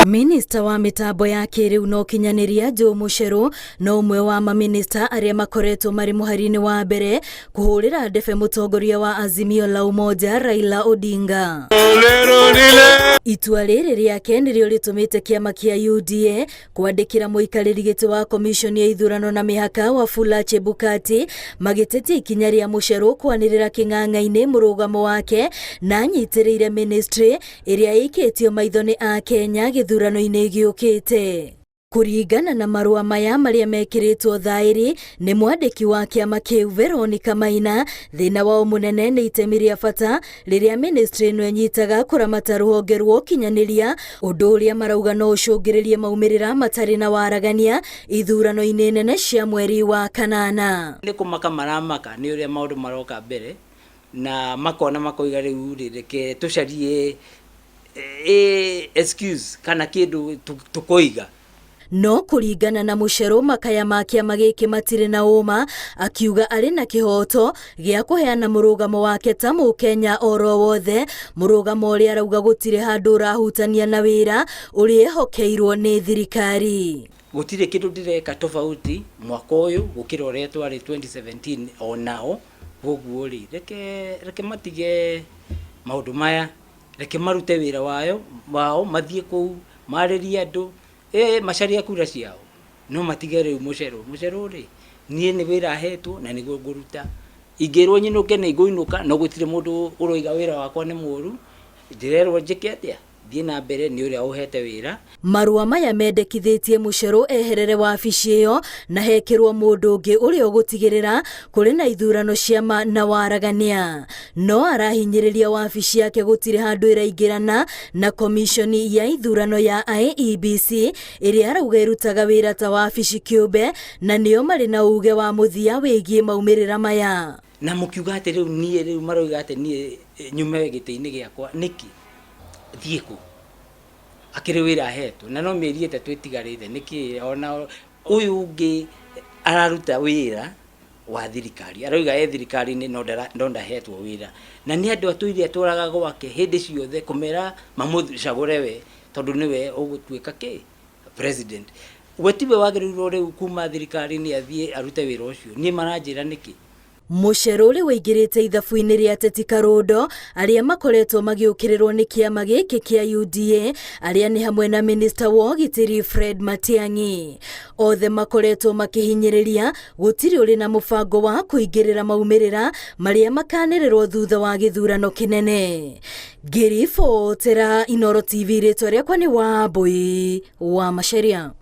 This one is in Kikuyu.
Minista wa mĩtambo ya kĩrĩu na ũkinyanĩria Joe Mucheru no ũmwe wa mamĩnĩsta arĩa makoretwo marĩ mũhari-inĩ wa mbere kũhũrĩra ndebe mũtongoria wa Azimio la Umoja Raila Odinga. Itua rĩrĩ rĩake nĩrĩo rĩtũmĩte kĩama kĩa UDA kwandĩkĩra mũikarĩri gĩtĩ wa komishoni ya ithurano na mĩhaka Wafula Chebukati magĩtetia ikinya rĩa Mucheru kwanĩrĩra kĩng'ang'a-inĩ mũrũgamo wake na anyitĩrĩire ministry ĩrĩa ĩikĩtio maitho nĩ Akenya gĩthurano-inĩ gĩũkĩte. Kũringana na marũa maya marĩa mekĩrĩtwo thaĩri nĩ mwandĩki wa kĩama kĩu Veronica Maina, thĩna wao mũnene nĩ itemi rĩa bata rĩrĩa ministry ĩno ĩnyitaga kũramata rũhonge rwa ũkinyanĩria, ũndũ ũrĩa marauga no ũcũngĩrĩrie maumĩrĩra matarĩ na waragania ithurano-inĩ nene cia mweri wa kanana. Nĩ kũmaka maramaka nĩ ũrĩa maũndũ maroka mbere, na makona makoiga rĩu rĩ, reke tũcarie excuse kana kĩndũ tũkoiga. No kũringana na Mucheru, makaya ma kĩama gĩkĩ matirĩ na ũma, akiuga arĩ na kĩhoto gĩa kũheana mũrũgamo wake ta mũkenya oro wothe, mũrũgamo ũrĩa arauga gũtirĩ handũ ũrahutania na wĩra ũrĩa ehokeirwo nĩ thirikari. Gũtirĩ kĩndũ ndĩreka tofauti mwaka ũyũ gũkĩra ũrĩa twarĩ 2017 onao, koguo rĩ, reke matige maũndũ maya, reke marute wĩra wayo wao, mathiĩ kũu marĩrie andũ, macarie kura ciao, no matige rĩu Mucheru. Mucheru rĩ, niĩ nĩ wĩra hetwo na nĩguo ngũruta. Ingĩrwo nyinũke nĩ ngũinũka, no gũtirĩ mũndũ ũroiga wĩra wakwa nĩ mũru, ndĩrerwo njĩke atĩa? Thiĩ na mbere nĩ ũrĩa ũhete wĩra. Marũa maya mendekithĩtie Mucheru eherere wabici ĩyo na hekĩrwo mũndũ ũngĩ ũrĩa ũgũtigĩrĩra kũrĩ na ithurano cia ma na waragania. No arahinyĩrĩria wabici yake gũtirĩ handũ ĩraingĩrana na komishoni ya ithurano ya IEBC ĩrĩa arauga ĩrutaga wĩra ta wabici kĩũmbe na nĩo marĩ na uge wa mũthia wĩgiĩ maumĩrĩra maya. Na mũkiuga atĩ rĩu niĩ rĩu maroiga atĩ niĩ nyume gĩtĩ-inĩ gĩakwa nĩkĩ? Thiĩ kũ? Akĩrĩ wĩra ahetwo na no mĩeri 3 ĩtigarĩte nĩkĩ ona ũyũ ũngĩ araruta wĩra wa thirikari aroiga e thirikari-inĩ no ndahetwo wĩra na nĩ andũ atũire atwaraga gwake hĩndĩ ciothe kũmera mamũcagũre we tondũ nĩwe ũgũtuĩka kĩ president. We tiwe wagĩrĩirwo rĩu kuma thirikari-inĩ athiĩ arute wĩra ũcio, niĩ maranjĩra nĩkĩ? Mucheru ũrĩa ũingĩrĩte ithabu-inĩ rĩa ateti Karũndo arĩa makoretwo magĩũkĩrĩrwo nĩ kĩama gĩkĩ kĩa UDA arĩa nĩ hamwe na minista wa ũgitĩri Fred Matiang'i. Othe makoretwo makĩhinyĩrĩria gũtirĩ ũrĩ na mũbango wa kũingĩrĩra maumĩrĩra marĩa makanĩrĩrwo thutha wa gĩthurano kĩnene. Ngĩribotera Inooro TV, rĩtwa rĩakwa nĩ Wambui wa Macharia.